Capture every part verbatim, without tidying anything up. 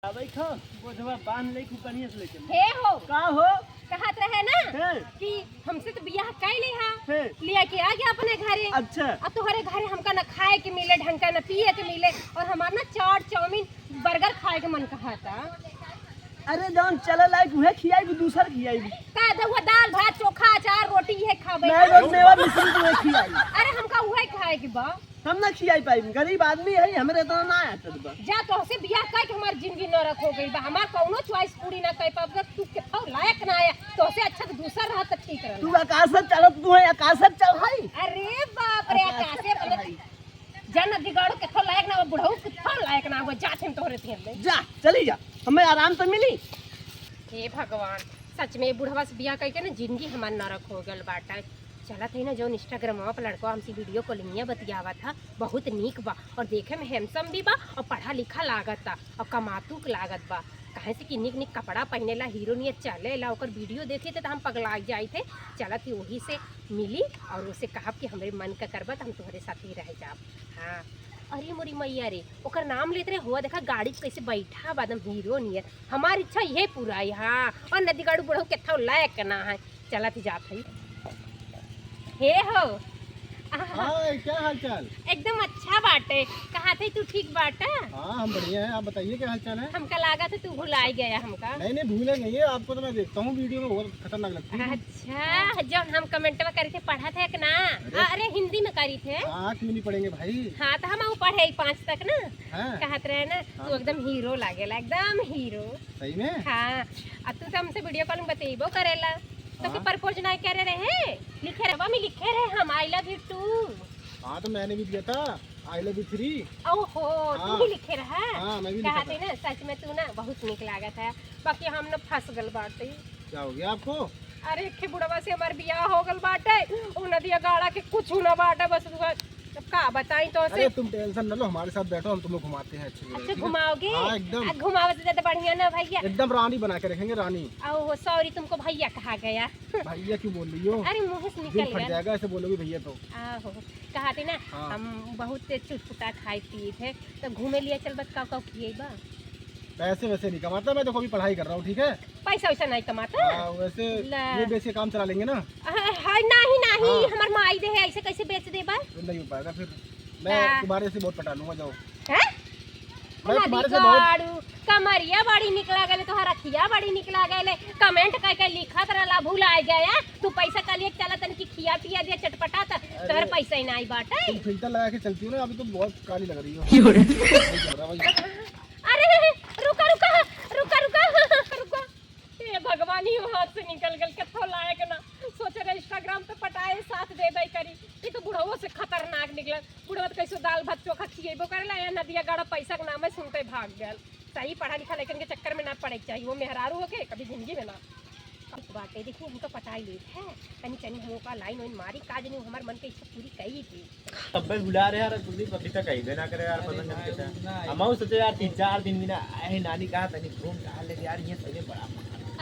अबे खो, बोझवा बांध ले, खूब बढ़िया से लेके। हे हो। का हो? कहत रहे ना हैं? कि हमसे तो बियाह कइ ले हा। हैं? लिया के आ गया अपने घरे। अच्छा। अब तोहरे घरे हमका न खाए के मिले, ढंग का न पिए के मिले, और हमार ना चाट, चाउमीन, बर्गर खाए के मन कहता। अरे जौन चले लायक उहे खियाई, दूसर खियाई। का दउआ दाल, भात, चोखा, अचार, रोटी इहे खाबे? नहीं, बस मेवा मिश्री उहे खियाई। अरे हमका उहे खाए के बा। हम ना खियाई पाई, गरीब आदमी है, हमरे इतना ना आदत बा। जा तोहसे बियाह कइ के हमार जिंदगी नरक हो गई बा। हमार कौनो चॉइस पूरी ना कइ पाब, तू केथो लायक ना आया। तोहसे अच्छा तो दूसर रहत तो ठीक रहत। तू आकाश से चढ़त, तू है आकाश से चढ़ाई। अरे बाप रे, आकाश आकाश से से चढ़ाई। जा नदीगाड़ू केथो लायक ना हो, बुढ़ऊ केथो लायक ना हो, जात हम तोहरे तेल में। जा, चली जा, हमें आराम तो मिली। हे भगवान, सच में बुढ़वा से बियाह कइ के ना जिंदगी हमार नरक हो गल बाटे। चलत है ना, जौन Instagram पर लड़का हमसे वीडियो कॉलिंगिया बतियावत था, बहुत नीक बा और देखे में हैंडसम भी बा और पढ़ा लिखा लागत था और कमातुक लागत बा। काहे से कि नीक नीक कपड़ा पहिनेला, हीरो नियर चलेला, ओकर वीडियो देखी थे तो हम पगला जाई थे। चलत ही वही से मिली और उसे कहब कि हमरे मन का करबा तो हम तोहरे साथ ही रह जाब। हाँ, अरे मोरी मैया रे, ओकर नाम लेत रहे, हुआ देखा गाड़ी पे कैसे बैठा बा, एकदम हीरो नियर। हमार इच्छा इहे पूरा है। हाँ, और नदीगाड़ू बुढ़ऊ केथो लायक ना है। चलत ही जात है। हे हो। आहा। हाँ, क्या हाल चाल? एकदम अच्छा बाटे। कहा थे तू ठीक बाटा? हाँ, हम बढ़िया हैं। आप बताइए, क्या हाल चाल है? हमका लागा था तू भुलाई गया हमका। नहीं, नहीं, भूले नहीं है। आपको तो मैं देखता हूँ वीडियो में, बहुत खतरनाक लगती है। अच्छा, हाँ। जौन हम कमेंटवा करी थे, पढ़ा थे कि ना? अरे। अरे, हिंदी में करी थे। हाँ, क्यों नहीं पढ़ेंगे भाई? हाँ, तो हम आऊ पढ़े ही पाँच तक ना। हाँ। कहत रहे ना, हाँ। तू एकदम हीरो लागेला, एकदम हीरो। सही में? हाँ, आ तू तो हमसे वीडियो कॉल में बतेबो करेला, तो के हाँ। प्रपोज ना करे रहे, लिखे रहे, में लिखे रहे हम I love you too। हाँ, तो मैंने भी दिया था I love you three। ओहो, तू हाँ। भी लिखे रहा? हाँ, मैं भी लिखा कहते था। ना, सच में तू ना बहुत नीक लागत है, बाकी हम ना फंस गल बाटे। क्या हो गया आपको? अरे, एक बुढ़वा से हमार बियाह हो गल बाटे, उ नदिया गाड़ा के कुछ ना बाटे, बस तू अब का बताई तो से। अरे तुम टेंशन न लो, हमारे साथ बैठो, हम तुम्हें घुमाते हैं अच्छी जगह, अच्छा, ठीक है? घुमाओगे? हाँ, एकदम। आ, घुमावे से ज्यादा बढ़िया ना भैया। एकदम रानी बना के रखेंगे, रानी। ओहो, सॉरी, तुमको भैया कहा गया। भैया क्यों बोल रही हो? अरे, मुंह से दिल निकल फट गया। जाएगा ऐसे बोलोगे भैया तो। आहो, कहा थे ना, हाँ। हम बहुत चुटपुटा खाए पिए थे, तो घूमे लिया चल, बस का का किए बा। पैसे वैसे नहीं कमाता मैं, तो अभी पढ़ाई कर रहा हूँ, ठीक है? पैसा वैसा नहीं कमाता? हाँ, वैसे ला। ये बेच के काम चला लेंगे ना। हाँ, हाँ, नहीं, नहीं, हाँ। हमार माई दे है, ऐसे कैसे बेच देबा? तो नहीं हो पाएगा फिर। मैं हाँ। तुम्हारे से बहुत पटा लूंगा, जाओ। हैं? मैं तुम्हारे से बहुत नदीगाड़ू, कमरिया बड़ी निकला गले, तोहर अखिया बड़ी निकला गले। कमेंट कह के लिखत रहला, भुलाए गया। तू पैसा का लिए चला तन की खिया पिया दिया चटपटा, त अरे। तोहर पैसा ही नहीं बाटे। तुम फिल्टर लगा के चलती हो ना, अभी तो बहुत काली लग रही हो। क्यों रे? नहीं चल रहा भाई। अरे, रुका, रुका, रुका, रुका, रुका। हे भगवान, ही हाथ से निकल गल, केथो लायक ना। सोचे रहे Instagram पे पटाए, साथ देबे करी। ये तो बुढ़वो से खतरनाक निकलल। बुढ़वा तो कैसो दाल भात चोखा खिएबो करेला, या नदिया गाड़ा पैसा के नामे सुनते भाग गल। सही पढ़ा लिखा लइकन के चक्कर में ना पड़े के चाहिए, वो मेहरारू होके कभी जिंदगी में ना। अब बाटे, देखिए, हमका पटाई लेत है, तनी, तनी हम ओका लाइन वाइन मारी, का जनी हमार मन के इच्छा पूरी करी दे। तब्बे बुला रहे यार कुलदीप, अभी तक अइबे ना करे यार, अरे पसंद भाई, के साथ। ना आए। हम सोचे यार तीन चार दिन भी ना आए, नानी कहा तनी घूम टहल ले यार, ये सही में बड़ा।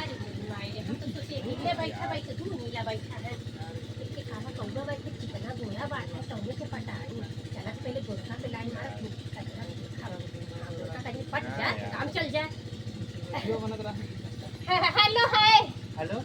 अरे मेरी माई रे, हम तो सोचे हिलने बैठा बैठे तू नीला बैठा है। इसके खाना कौवा बैठे कितना गोरा बात है, कौवे के पटाई। चला तो पहले गोरखा पे लाइन मारा, फिर कचरा खावा। गोरखा कहीं पट जाए, काम चल जाए। जो बनत रहा। हेलो, हाय। हेलो।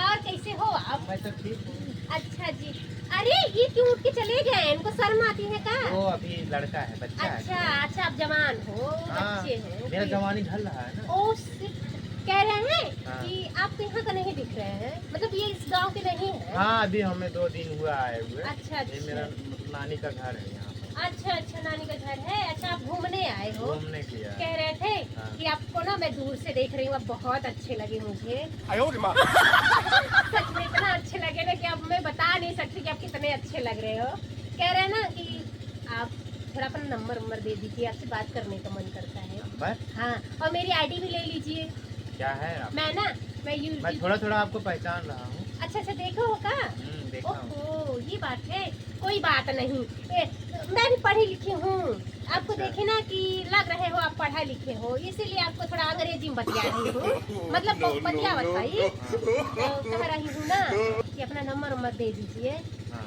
और कैसे हो आप? मैं तो ठीक हूँ। अच्छा जी। अरे, ये क्यों उठ के चले गए? इनको शर्म आती है का? वो अभी लड़का है, बच्चा है। अच्छा, अच्छा, आप जवान हो, हाँ, बच्चे हैं, मेरा ठीक। जवानी ढल रहा है ना। ओ, shit। कह रहे हैं हाँ। कि आप तो यहाँ का नहीं दिख रहे हैं, मतलब ये इस गांव के नहीं है। हाँ, अभी हमें दो दिन हुआ आए हुए। अच्छा, ये अच्छा। मेरा मतलब नानी का घर है यहाँ पर। अच्छा, अच्छा, नानी का घर है। अच्छा, आप घूमने आए हो? घूमने के लिए आए। कह रहे थे हाँ। कि आपको ना मैं दूर से देख रही हूँ, आप बहुत अच्छे लगे मुझे। आयो रे माँ। सच में इतना अच्छे लगे ना कि अब मैं बता नहीं सकती कि आप कितने अच्छे लग रहे हो। कह रहे हैं ना कि आप थोड़ा अपना नंबर वंबर दे दीजिए, आपसे बात करने का मन करता है। नंबर? हाँ, और मेरी आईडी भी ले लीजिए। क्या है आप? मैं ना, मैं यू-, मैं यू-, थोड़ा थोड़ा आपको पहचान रहा हूँ। अच्छा, अच्छा, देखो हो का? हम्म, देखा हूँ। ओहो, ये बात है, कोई बात नहीं। ए, मैं भी पढ़ी लिखी हूँ, आपको अच्छा। देखे ना कि लग रहे हो आप पढ़ा लिखे हो, इसीलिए आपको थोड़ा अंग्रेजी में बतिया रही हूँ। मतलब, no, no, बतियावत no, भाई। No। तो कह रही हूँ ना कि अपना नंबर वंबर दे दीजिए। हाँ।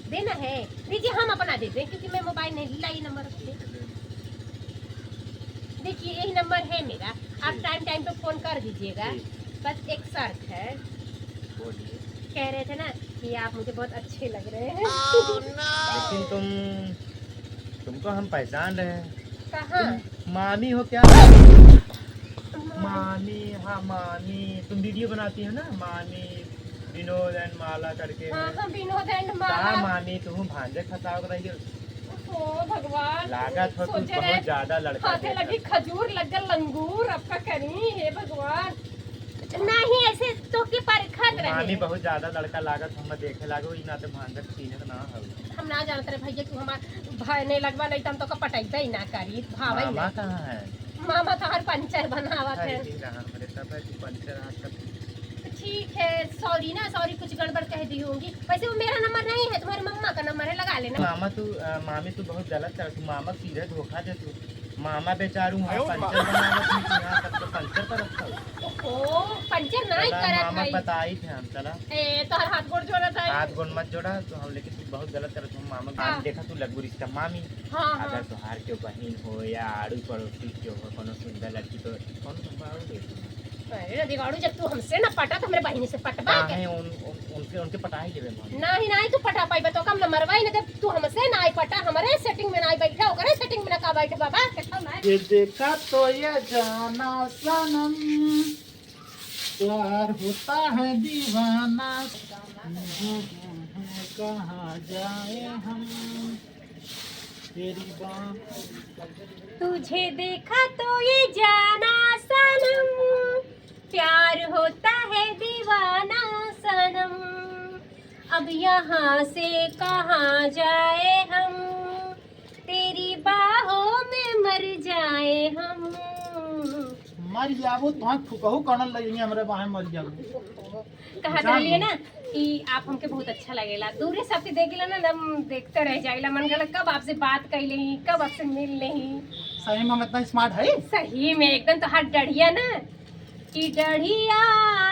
देना है? दीजिए, हम अपना दे दें, क्योंकि मैं मोबाइल नहीं लाई नंबर। देखिए, यही नंबर है मेरा, आप जी। टाइम टाइम पे फोन कर दीजिएगा। जी। बस एक शर्त है। बोलिए। कह रहे थे ना कि आप मुझे बहुत अच्छे लग रहे हैं। लेकिन तुम, तुमको हम पहचान रहे हैं। कहाँ? तुम मामी हो क्या? मामी। मामी, हाँ मामी, तुम वीडियो बनाती हो ना मामी, विनोद एंड माला करके। हाँ, हाँ, विनोद एंड माला। का मामी, तुम भांजे खसाव रही हो? ओ भगवान, लागत हो तुम सोचे रहे बहुत ज्यादा लड़का हाथे देख लगी रहे। खजूर लगल लंगूर, अब का करी, हे भगवान। नहीं, ऐसे तो के परखत रहे। मामी बहुत ज्यादा लड़का लागत, हम देखे लागो, ई ना तो भांजक चीन्हत ना हो। हम ना जानत रहे भैया, तू हमार भाई नहीं लगवा, नहीं तो हम तो का पटैबे ही ना करी, भावे मामा नहीं। कहाँ है? मामा तो हर पंचर बनावत अरे है। जी, रहन बरे, तब है तू पंचर आज तक। ठीक है, सॉरी ना, सॉरी, कुछ गड़बड़ कह दी होंगी। वैसे वो मेरा नंबर नहीं है, तुम्हारे मम्मा का नंबर है, लगा लेना। मामा तू, अ, मामी तू बहुत गलत कर, तू मामा सीधे धोखा दे तू। मामा बेचारू वहाँ आयो माँ। पंचर बनावत है, तू यहाँ सबको पंचर पर रखा हो। ओहो, पंचर नहीं चला, करत मामा भाई। बताई थे हम, चला। ए, तोहर हाथ गोड़ जोड़त है। हाथ गोड़ मत जोड़ा, तो हम लेकिन तू बहुत गलत करत हो, मामा हाँ। देखा तू लगू रिश्ता मामी। हाँ, हाँ। अगर तोहार के बहिन हो या आड़ू पड़ोसी के हो, कोनो सुंदर लड़की तो कौन संभाल दे? अरे ना दिगाड़ू, जब तू हमसे ना पटा तो हमरे बहिनी से पटबा के? काहे उन, उन, उनके, उनके पटा ही लेबे हम। नाही, नाही, तू पटा पाइबा तो कम नंबर भाई ना, जब तू हमसे ना आई पटा, हमरे सेटिंग में ना आई बैठा, ओकरे सेटिंग में ना का बैठे बाबा, कैसा ना? ये देखा तो ये जाना सनम, प्यार होता है दीवाना, कहाँ जाए हम, तेरी बात। तुझे देखा तो ये जाना सनम, प्यार होता है दीवाना सनम, अब यहाँ से कहाँ जाए हम, तेरी बाहों में मर जाए हम। मर जाबो, तुहां फुकहू कौन लइनी हमरे बाहें मर जाबो। कहत जान रहलिए लो। ना कि आप हमके बहुत अच्छा लगेला, दूरे से आपके देख लेना ना, हम देखते रह जाइला, मन करला कब आपसे बात कर लेही, कब आपसे मिल लेही। सही में हम इतना स्मार्ट है? सही में एकदम तोहार डढ़िया ना कि डढ़िया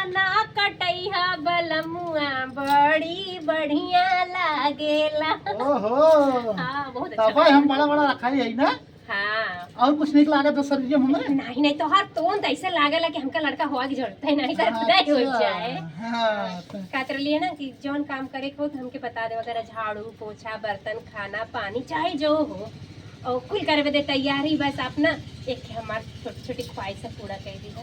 ना कटैहा बलमुआ, बड़ी बढ़िया लागेला। ओहो। हाँ, बहुत अच्छा तब हम लगेला। बड़ा बड़ा रखाई है ना? हाँ। और कुछ निक लागत है सर जी हमरे? नहीं, नहीं, तोहार टोन तो ऐसे लागेला कि हमका लड़का होआ की जरूरत है, नहीं तो अच्छा, नहीं हो जाए। हाँ, तो का कर लिए ना कि जौन काम करे को तो हमके बता दे, वगैरह झाड़ू, पोछा, बर्तन, खाना, पानी, चाहे जो हो, और कुल करवे दे तैयारी, बस आप ना एक हमार छोटी छोटी ख्वाहिश पूरा कर दी।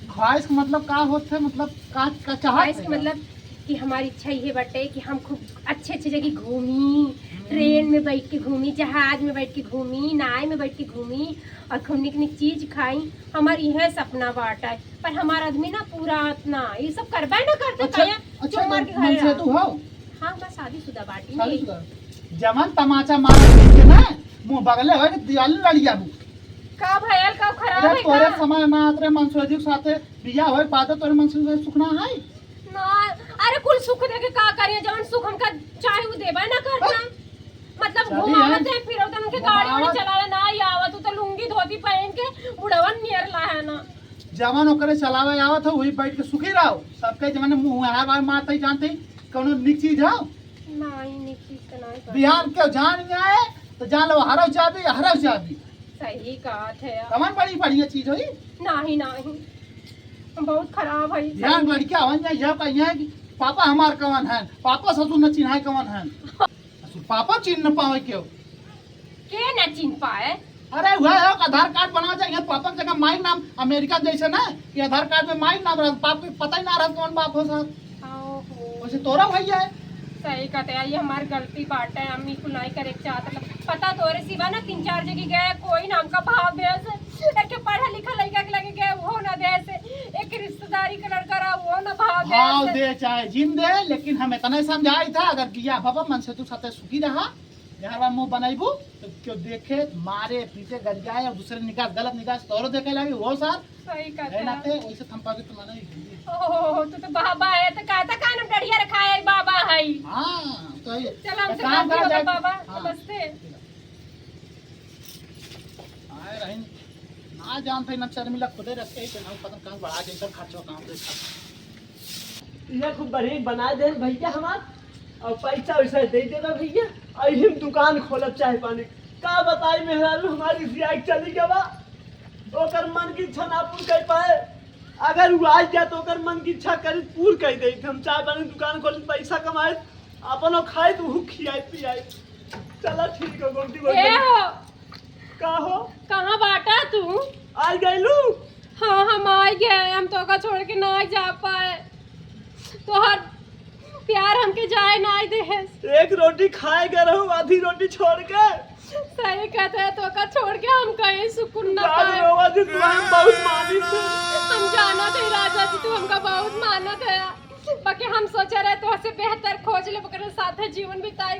ख्वाहिश का मतलब का होत है? मतलब का, का चाहत ख्वाहिश है का का? मतलब कि हमारी इच्छा ये बाटे कि हम खूब अच्छे अच्छे जगह घूमी, हम्म। ट्रेन में बैठ के घूमी, जहाज में बैठ के घूमी, नाय में बैठ के घूमी और खूब निक निक चीज खाई। हमार यह सपना बाटे, पर हमार आदमी ना पूरा इतना ये सब करबे ना करते। अच्छा, भैया, अच्छा, जो मार के मन, घर मन से आ। तू हो? हाँ, मैं शादीशुदा बाटी नहीं। शादीशुदा। जवान तमाचा मार के ना, मुंह बगले होए कि दिवाली लड़िया बू। का भयल, का खराब अरे है तोरे का? समय ना आत रे मनसोजी के साथे बियाह होए, बाद तोरे मनसोजी सुख ना है? ना, अरे कुल सुख देके का करिए, जवन सुख हमका चाहे वो देबे ना करता। बस। मतलब चली घुमावत है। है, फिरौत उनके गाड़ी वाड़ी घुमावत। चलावे ना ही आवत, उ तो लुंगी धोती पहन के बुढ़वन नियर ला है ना। जवन ओकरे चलावे आवत हो, वही बैठ के सुखी रहो। सबके जवन मुंह हार बार मारते ही जानते ही, कौनो निक चीज हो? नहीं, निक चीज तो नहीं पता। बिहान के जान आए, तो जान लो हरव जाबी, हरव जाबी। सही कहत है यार। कवन बड़ी बढ़िया चीज होई? नहीं, नहीं। हम बहुत खराब है। बिहान लड़किया हो जाए, यह कहिए कि पापा हमार कवन है, पापा ससुर न चिन्हाए कवन है। ससुर पापा चिन्ह न पावे क्यों? के न चिन्ह पाए? अरे हुआ है, आधार कार्ड बना जाए, यहाँ पापा के जगह माई नाम, अमेरिका जैसे ना, कि आधार कार्ड में माई नाम रहा, बाप के पता ही ना रहा कौन बाप हो सर। ओहो। वैसे तोरा भैया है। सही कहते हैं, ये हमार गलती बाटे, हम ई कुल नहीं करे के चाहत रहे। पता तोरे सिवा ना तीन चार जगह गए, कोई ना हमका भाव देस। एक के पढ़ा लिखा लड़का के लगे गए, वो ना देस। एक रिश्तेदारी के लड़का रहा, वो ना भाव देस। भाव दे चाहे जिन दे, लेकिन हम इतना समझाई था, अगर बिया बाबा मन से तू साथे सुखी रहा, यहाँ बार मुंह बनाइबू तो क्यों देखे, मारे पीटे गरियाए और दूसरे निकास, गलत निकास तोरो देखे लागी, वो सार। सही कहते है ना हैं। ते वैसे थम पाके तुम्हारा ही हिंदी। ओहो, तू तो बाबा है, तो कहता काहे ना डढ़िया रखा है, बाबा है। हाँ, तो ये चल, हमसे काम गलती हो गई, जाके बाबा, हाँ। नमस्ते। आए रही, ना जानते ना शर्मिला खुदे रखे ही, ना पता कहाँ बढ़ा दे, सब खर्चा काम दे, खर्चा। इहे खूब बढ़िया बना दे भैया हमार, और पैसा वैसा दे देबा भैया, और हम दुकान खोलब चाय पानी। का बताई मेहरारू हमारी रियाई चली गवा। ओकर मन की इच्छा ना पूर कर पाए। अगर उ आ जाए तो ओकर मन की इच्छा करी पूर कर दे। हम चाय पानी दुकान खोली, पैसा कमाए, अपनो खाए, तू खियाए पियाए। चला ठीक है, गोमती ए गोमती। हो, का हो? कहाँ बाटा तू? आ गइलू? हाँ, हम आ गए। हम तोका छोड़ के ना जा पाए। तोहर प्यार हमके जाए ना दे। एक रोटी खाए गए रहू, आधी रोटी छोड़ के। सही कहते हैं, तोका छोड़ के हम कहीं सुकून ना जान पाए। रोवा जी, तू हम बहुत मानी थे। हम जाना थे राजा जी, तू हमका बहुत मानत है। बाकी हम सोचे रहे तोहसे बेहतर खोज ले, ओकरे साथे जीवन बिताई।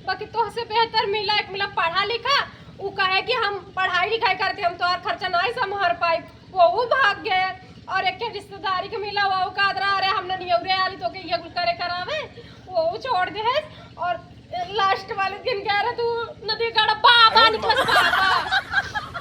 बाकी तोहसे बेहतर मिला, एक मिला पढ़ा लिखा। उ कहे कि हम पढ़ाई लिखाई करते, हम तोहार खर्चा नाहीं संभार पाई। वो भाग गए। और एक के रिश्तेदारी के मिला, वो कहत रहा, "अरे, हमने नियौरे आली तो के ये कुल करे करावे।" वो छोड़ दे। और लास्ट वाले दिन कह रहे, "तू नदी गढ़ बाबा निकलस बाबा।"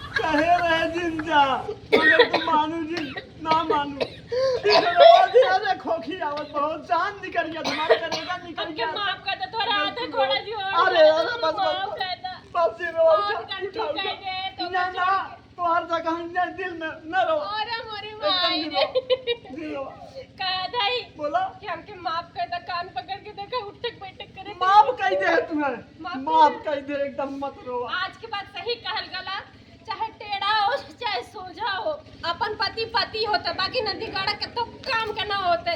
कहे रहे जिन जा, मगर तू मानू जिन ना मानू। ठीक है, रोवा जी, अरे खोखी आवत बहुत, जान निकल गया, तुम्हारा करेजा निकल हमके गया। माफ कर दे, तोरा हाथ गलती जोड़ा हो। जी, और अरे, अरे, बस, बस, माफ कर दे। बस जी, रोवा बहुत उठा, गलती उठा, कर उठा। दे, तो ना, छोड़ ना, दे। तोहर जगह ना दिल में, ना रोवा। अरे मोरी एकदम माई दिल रे। रोवा, दिल रोवा। का दाई? बोला। कि हमके माफ कर दे, कान पकड़ के देखा, उठक बैठक करे। माफ कर दे है तुम्हें, माफ माफ कर दे। कर दे, एकदम मत रोवा। आज के बाद सही कहल गला, चाहे टेढ़ा हो, चाहे सोझा हो, अपन पति पति होते, बाकी नदी गाड़ा के तो काम के ना होते।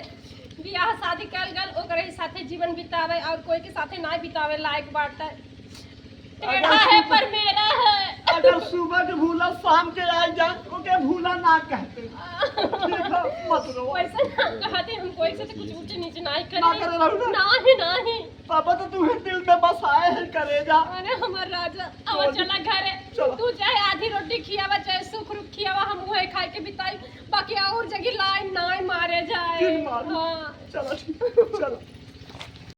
बियाह शादी कल गल, ओकरे साथे जीवन बितावे और कोई के साथे ना बितावे लायक बाटे। टेढ़ा अगर है सुबह, पर मेरा है। अगर सुबह के भूला, शाम के आ जाए, ओके भूला ना कहते। ठीक है, मत रो। वैसे ना कहते, हम कोई से तो कुछ ऊंच नीच ना ही ना करे। करे रहू ना। ना ही, ना ही। पापा तो तुम्हें दिल में बसाए हैं करेजा। अरे हमार राजा, अब चलो। चला घरे। चलो। तू चाहे आधी रोटी खियावा, चाहे सुख रुख खियावा, हम वही खाए के बिताई, बाकी और जगह लाइन ना मारे जाए। फिर मारू। हाँ। चलो, ठीक, चलो।